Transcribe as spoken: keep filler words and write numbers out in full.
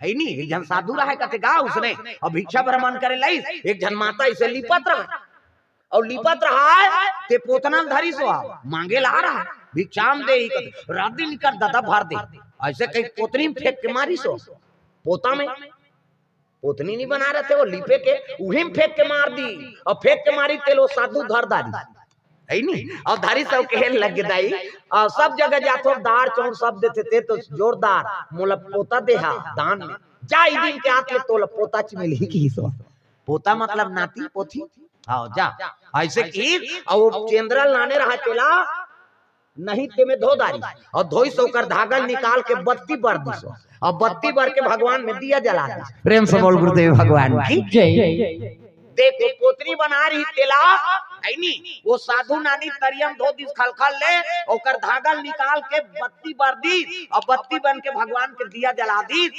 है नी, एक झन साधु रहा है, कथे गा उसने, अउ भिक्षा भर मन करे लइस, एक झन माता इसे लिपत रहा, अउ लिपत रहा है, ते पोतना ल धरिस हो, मांगे ला रहा है, भिक्षा म दे ही कथे, रात दिन कर ददा भर दे, अइसे कही पोतनी म फेंक के मारिस हो, पोता में, पोतनी नी बना रहे थे वो लिपे के, उही म फेंक के मार दी, अउ फेंक के मारी तेला वो साधु धर डारिस, है नी? अउ धरिस अउ कहे लगे दाई, अउ सब जगह जाथो दार चौर सब देथे, ते तो जोरदार, मोला पोता देहा दान में, जा ई दिन के आत ले तोला पोता च मिलही किहिस हो। पोता मतलब नाती पोती। हाँ, जा। अइसे किहिस, अउ वो चेंदरा लाने रहा तेला, नहीं ते में धो डारिस, अउ धोइस ओकर धागा ल निकाल के बत्ती बर दिस, अउ बत्ती बर के भगवान में दिया जला दिस। प्रेम से बोल गुरुदेव भगवान की। जय। देखो पोतनी बना रही तेला, है नी? वो साधु नानी तरिया म धो दिस खलखल ले, ओकर धागा ल निकाल के बत्ती बर दिस, अउ बत्ती बन के भगवान के दिया जला दिस।